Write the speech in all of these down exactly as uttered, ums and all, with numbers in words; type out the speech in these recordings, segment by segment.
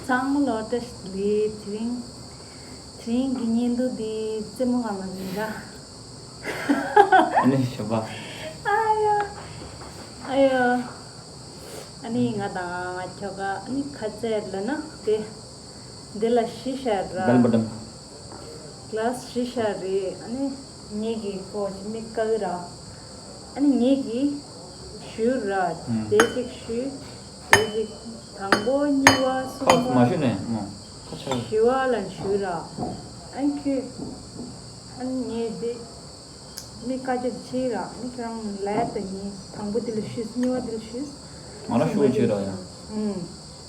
ཚང་མ་ལོ་བཀྲ་ཤིས་བདེ་ལེགས། དེ་རིང་དེ་རིང་གི་བརྙན་ཐུང་འདི་རྩེད་མོ་ག་ལ་རེད་ར། ཨ་ནི་ཞོགས་པ། ཨ་ཡ། ཨ་ཡ། ཨ་ནི་ང་དང་ང་ཁྱོ་ག་ཨ་ནི་ཁ་ཚལ་ལ་ན་དེ་འདི་ལ་ཤི་ཤར་ར། Bell bottom. Glass ཤི་ཤར་རེད། ཨ་ནི་ངེད་ཀྱི་ཁོ་མི་དཀའ་གི་ར། ཨ་ནི་ངེད་ཀྱི་ཞུ་ར། ཨུམ། དེ་ཅིག་ཞུ། དེ་ཅིག་དང་པོ་གཉིས་པ་གསུམ་ཁ་པ། མ་ཞུ་ནས་མོ། ཁ་ཆེ། བཞི་པ་ལ་ཞུ་ར། ཨ་ནི་ཁྱོད། ཨ་ནི་ངས་དེ། མི་དཀའ་སྤྱད་ཆེ་ར། མི་ཁྱོད་རང་ལས་དེ་ངས་དང་པོ་དེ་ལ་ཞུས། གཉིས་པ་དེ་ལ་ཞུས། ང་རང་ཞུ་བ་བྱེད་ར་ཡ། ཨུམ།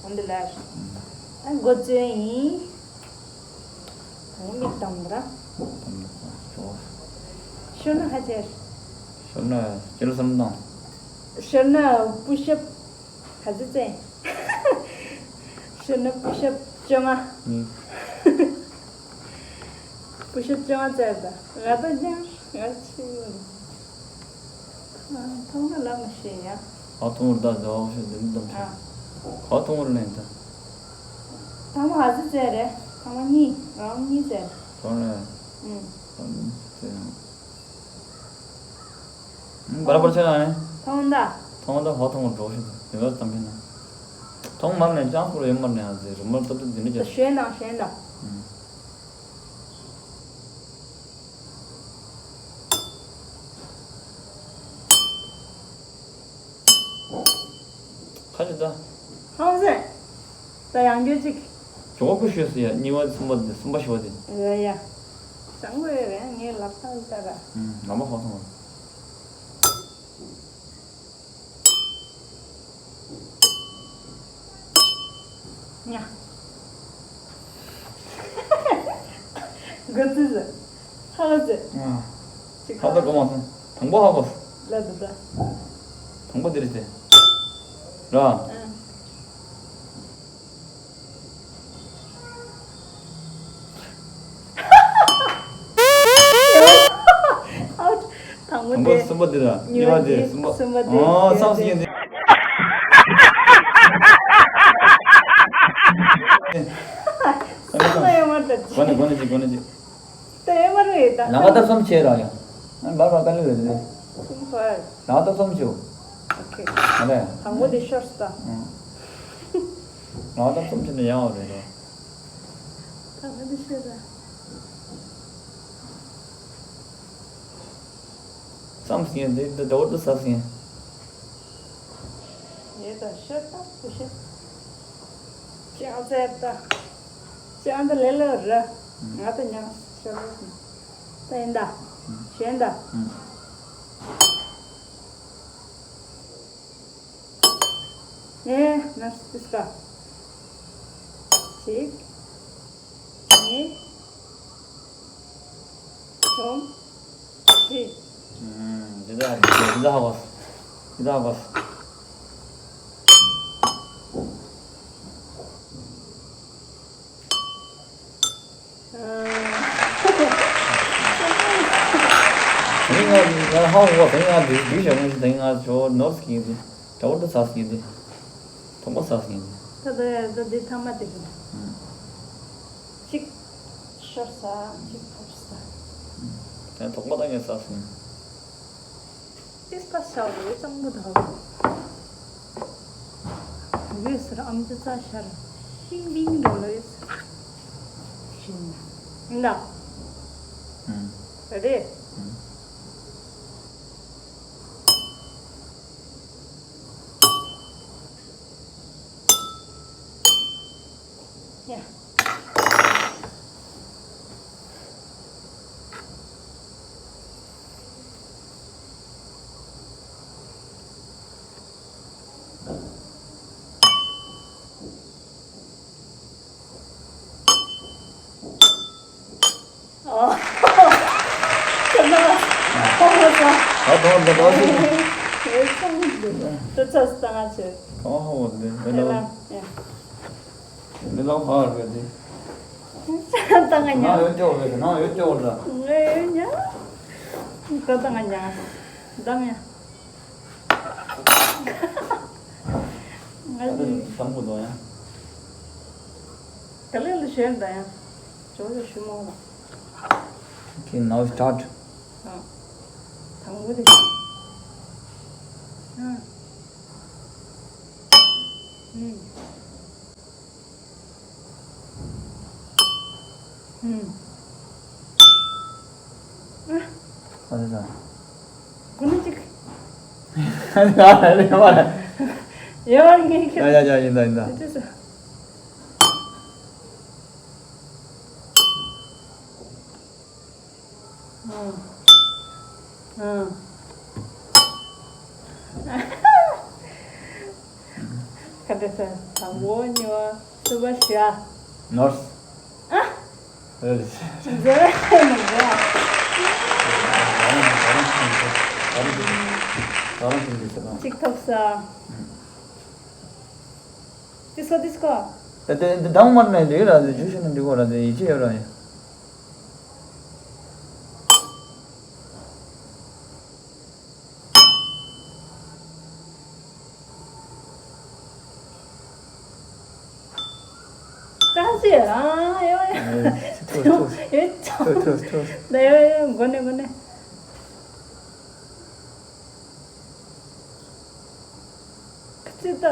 འོན་ཏེ་ལས། ཨ་འགོ་བཙུགས་ཡིན། ད་མིག་གཏོང་ར། ཤོར་ན་ཧ་ཅེར། ཤོར་ན་སྐྱེལ་བསམ་དང་། ཤོར་ན་པུ་ཤབ་ག་ཚོད་བཙན། ཤོར་ན་པུ་ཤབ་བཅོ་ལྔ། ཨུམ། པུ་ཤབ་བཅོ་ལྔ་བཙན་ད། ང་ད་ཀྱང་ང་ཆེ་ཡོད། ཐོང་ན་ལ་མ་ཤེས་ཡ། ཨ་ཐོང་ར་ད་ཟླ་བ་ཤོད་འདི་འདི་འདི། ཨ། ཨ་ཐོང་ར་ནས་ད། ཐང་མ་ཧ་ཟི་ཙེ་རེད། ཐང་མ་གཉིས། རང་གཉིས་ཙེ། ཐོང་ནས། ཨུམ། ཐོང་ནས་ཙེ། ཨུམ། བར་བར་ཆ་ཡ་ནས། ཐང་མ་ད། ཐང་མ་ད་ཧ་ཐང་མ་འགྲོ་ཤི་ད། དེ་ག་ཙམ་ཕན་ན། ཐང་མར་ནས་ཅང་ཁུར་ཡོད་མར་ནས་ཧ་ཟི་རུ་མར་ཏོ་ཏོ་འདི་འདྲ་ཅག། ཞེན་དང་ཞེན་དང་། ཨུམ། ཁ་ཅིག་ད། ཧང་སེ། ད་ཡང་རྒྱུ་ཅིག། ཇོ་བོ་ཀུ་ཤོད་སི་ཡ། གཉིས་པ་གསུམ་པ་དེ། གསུམ་པ་བཞི་པ་དེ། ཡ་ཡ། ཅང་གོ་ཡ་རེད། ངའི་ལག་པ་ལྟ་ར། ཨུམ། ལམ་པ་ཧ་སོང་བ། ཉ། ག་ཙི་ཟེར། ཧ་ག་ཟེར། ཨ། ཅིག་ཧ་ད་གོ་མ་སོང་། དང་པོ་ཧ་གོ། ལ་དུ་ད། དང་པོ་འདི་རེད་དེ། ར། ཨ། ཨའུ། དང་པོ་དང་པོ་དེ། གསུམ་པ་དེ་ར། གཉིས་པ་དེ། གཉིས་པ་དེ། གསུམ་པ། གསུམ་པ་དེ། ཨོ། བསམ་སྲིད་ཀྱི་འདི། གསུམ་པ་ཡོད་མ་རེད། གོ་ནས་གོ་ནས་ཅིག་གོ་ནས་ཅིག། ད་ཡོད་མ་རེད་ད། ལག་བསྟར་གསུམ་བྱེད་ར་ཡ། ཨ་འབར་འབར་དཀའ་ལས་རེད་དེ། གསུམ་པ། ལག་བསྟར་གསུམ་བྱེད། ཨོ་ཁེ། ཨ་རེད། དང་པོ་དེ་ཤོར་སོང་ད། ཨང་། ང་ད་རྩོམ་བྱས་ནས་ཡང་བ་རེད་རོ། ད་ང་འདི་ཤེས་ད། བསམ་སྲིད་ཡིན་འདི་འདི་འདྲ་བོ་འདི་ཟ་སྲིད་ཡིན། ཡེ་ད་ཤེས་ད་བུ་ཤེས། ཅང་ཟེར་ད། ཅང་ད་ལེ་ལོ་ར། ང་ད་ཉག་ཤེས་རོ་སོང་། ད་ཡིན་ད། གཞན་ད། ངས་ནར་སི་ཀ། གཅིག་གཉིས། གསུམ། བཞི། ཨུམ། འདི་འདྲ་འདི་འདྲ་ཧ་གོ། འདི་འདྲ་ཧ་གོ། དེ་ང་ང་ཧ་གོ། དེ་ང་འདི་འདི་ཞག་ངོ་ཞིག་དེ་ང་ཚོ་ནོར་སི་ཀིང་དེ་ད་བར་དུ་ཚ་སི་ཀིང་དེ་དོག་པ་ཚ་སི་ཀིང་དེ། ད་ད་ད་འདི་ཐ་མ་དེ་གི། ཨུམ། གཅིག་ཤོར་ས་གཅིག་ཕོབ་ས། ཨུམ། དེ་དོག་པ་ད་ངས་ཚ་སི་ཀིང་། ཏིས་པ་ཤའོ་རེ་གཙང་པོ་དག་ཡོད་ཟེར། ཨམ་ཅོག་རྩ་ཤར་ཤིང་ལིང་འགྲོ་ལོ་ཡོད་ཟེར། ཤིང་ལ། ཨུམ། རེད། ཨུམ། ཡ། ཨོ། ཁྱོད་ན། ཁོ་ཁོ་ས། ད་དོང་འདི་འདྲ་ཞིག་ཨེ་ཚང་འདི། ད་ཚ་སྟངས་ཆེ། གང་ཧ་གོ་འདི་འདི་ལ། ཡ། འདི་ལ་ཧ་རེད་འདི། ད་ང་ཉ། ང་ཡོད་ཀྱོག་རེད། ང་ཡོད་ཀྱོག་རེད། ང་ཡོད་ཉ། ད་ད་ང་ཉ། ད་ང་ཉ། ང་ད་ཉ། དང་པོ་དོ་ཡ། ག་ལེར་ལ་ཞོན་ད་ཡང་ཇོ་ཇོ་ཞུ་མོ་ལ། Okay, now start. ཨ། དང་པོ་དེ། ཨ། ཨུམ། ཨུམ། ཨ། ག་རེ་ཟ། གུ་ནི་ཅིག་ཡ་ཡ་ཡ་ཡིན་ད་ཡིན་ད། ཅི་ཟ། ཨ། ཨ། ག་འདྲ་ཟེར། དང་པོ་གཉིས་པ་གསུམ་པ་བཞི་པ། ནོར། ཨ། རེད། འཛོལ་མི་འཛོལ། གཅིག་ཐོབ་ས། ཏིས་ཀོ་ཏིས་ཀོ། དེ་དེ་དེ་དང་མར་ནས་འགྲིག་ར། དེ་ཇུ་ཤི་ནས་འགྲིག་གོ་ར། དེ་ཡིད་ཆེས་ཡོད་ར་ཡ། ད་ཅི་ཡ་ཡ་ཡ། ཨེ། ཐུག་ཐུག་ཡ་ཅང་། ཐུག་ཐུག་ཐུག་ད་ཡ་ཡ་མགོ་ནས་མགོ་ནས། ཅི་ད།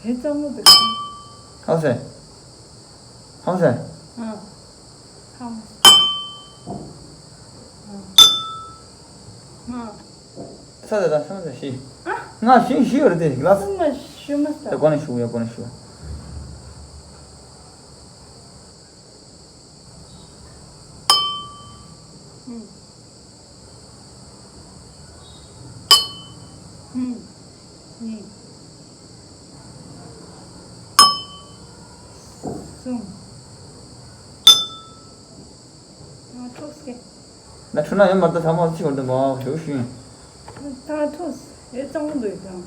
ཧེ་གཙང་མོ་འདུག་ཧང་སེ། ཧང་སེ། ཨ། ཧང་སེ། ཨ། ཨ། ས་དེ་དང་ས་དེ་ཤི། ཨ། ང་ཤི་ཤི་ཡོད་རེད་དེ་ག་ལ། སུ་མ་ཤི་མ་ས། དེ་གོ་ནས་ཤུ་ཡ་གོ་ནས་ཤུ། ཨུམ། ཨུམ། གཉིས། གསུམ། ཨ། ཐུགས་སྐྱེ། ན་ཁྲུ་ན་ཡོད་མ་ད་ཐ་མ་ཅི་བར་དུ་མ་ཞུ་ཞུ། ད་ཐུགས་ཨེ་གཙང་མོ་འདུག་ཀྱང་།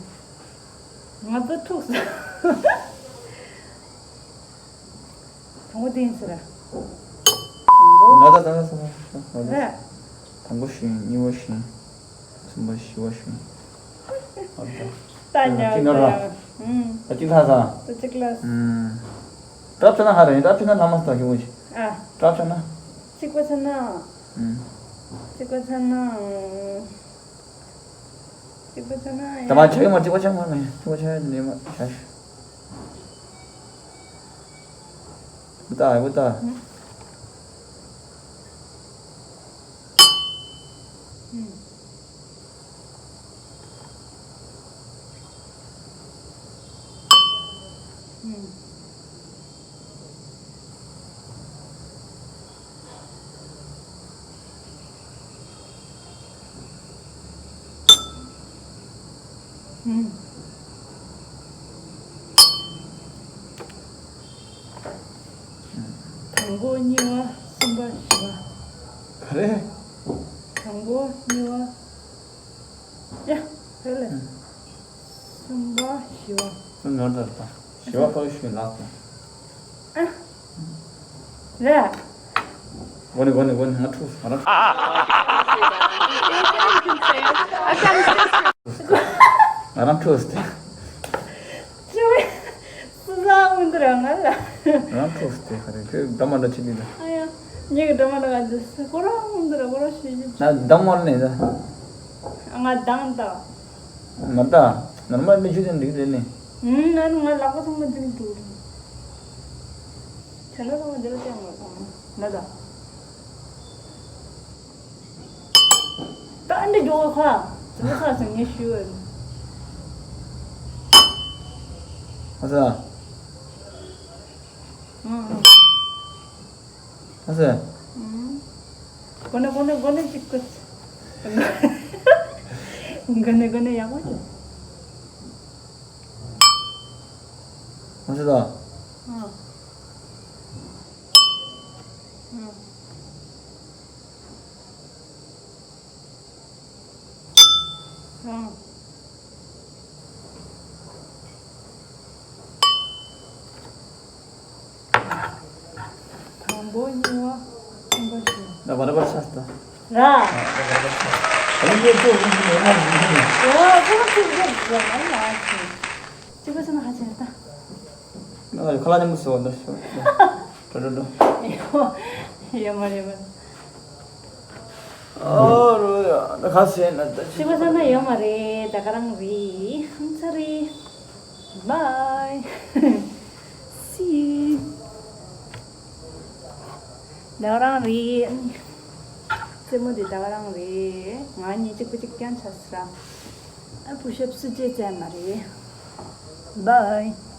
ང་ད་ཐུགས། དང་པོ་དེ་ཡིན་ཟེར། དང་པོ། ང་ད་ད་ད་ད་ད། རེད། དང་པོ་ཞུ་ཡིན། གཉིས་པ་ཞུ་ཡིན། གསུམ་པ་བཞི་པ་ཞུ་ཡིན། ཨ་ད། ད་ཉག་གཅིག་ལ་ར། ད་ཡང་། ཨུམ། ད་གཅིག་ལྷག་ས། ད་གཅིག་ལ། ཨུམ། ཏྲབ་ཆ་ན་ཧ་ར་ཡིན། ཏྲབ་ཆ་ན་ལྷ་མ་སྟག་གི་འོ་ཅི། ཨ། ཏྲབ་ཆ་ན། གཅིག་པ་ཆ་ན། ཨུམ། གཅིག་པ་ཆ་ན། གཅིག་པ་ཆ་ན་ཡ། ད་མ་ཆ་གི་མ་གཅིག་པ་ཆ་མ་ནི་གཅིག་པ་ཆ་ཡ་ནི་མ་ཆ་ཤི། བུ་ད་བུ་ད། ཨུམ། ཨུམ། ཨུམ། ཨུམ། དང་པོ་གཉིས་པ་གསུམ་པ་བཞི་པ། ག་རེ། དང་པོ་གཉིས་པ། ཡ། ཧེ་ལེ། ཨུམ། གསུམ་པ་བཞི་པ། ཨུམ། ནོར་ད་ད། བཞི་པ་ཕ་གི་ཤུན་ལགས་ད། ཨ། རེད། གོ་ནི་གོ་ནི་གོ་ནི་ང་ཁྲུས་ང་རང་ང་རང་ཁྲུས་ཏེ། ཅོ། སུ་ཟ་འོང་འདི་ར་ང་ལ། ང་རང་ཁྲུས་ཏེ་ག་རེ་ཁྱོད་འདྲ་མ་འདྲ་ཆི་ལི་ལ། ཨ་ཡ། ངེད་ཀྱི་འདྲ་མ་འདྲ་ག་འདི་སུ་ཁོ་རང་འོང་འདི་ར་ཁོ་རང་ཤེས་ཀྱི། ན་འདང་བར་ནས་ད། ང་འདང་ད། ང་ད། ནར་མ་མི་ཆུ་དེ་འགྲིག་རེད་ནི། ཨུམ། ང་ང་ལག་པ་ཚང་མ་འགྲིག་འདུག་ཁྱེད་ལ་ཚང་མ་འདི་ལ་བལྟས་མ་སོང་ན་ད། ད་འདི་འགྲོ་ཁ། ཙི་མ་ཁ་སང་ངས་ཞུས་པ་རེད། ཨ་ཙི། ཨང་། ཨ་ཙི། ཨང་། གོ་ནས་གོ་ནས་གོ་ནས་ཅིག་གོ། གོ་ནས་གོ་ནས་ཡག་པོ་བྱོས། ཨ་ཙི་ད། ཨང་། ཨང་། ཨང་། དང་པོ་གཉིས་པ་གསུམ་པ་བཞི་པ། ད་བར་བར་ཆགས་ད། ར། ད་བར་བར་ཆགས། ཨ་ནི་ཡོད་ཚོད་ཡིན་གྱི་མེད་ན་ཡིན་གྱི་མེད། ཨོ་ཁོ་ཚོ་ཚིག་རྒྱབ་ཟེར་ན་ཡང་ཞིག་གཅིག་པ་ཚོ་ན་ཧ་ཅང་ད། ང་ ཁ་ལག་མཉམ་དུ་ཟོ་འདུག་འགྲོ་འགྲོ་འགྲོ། ཡོད་མ་རེད་མ། ཨོ་རོ་ཡ་ད་ཁ་ཟས་ན་ད་ཅི། ཅི་པ་ས་ན་ཡོད་མ་རེད། ད་ག་རང་རེད། ཧམ་ཚ་རེད། Bye. See you. ད་ག་རང་རེད། རྩེད་མོ་དེ་ད་ག་རང་རེད། ང་གཉིས་གཅིག་པ་གཅིག་རྐྱང་ཆགས་སོང་། ཨ་push up སུ་བྱེད་ཚར་མ་རེད། Bye.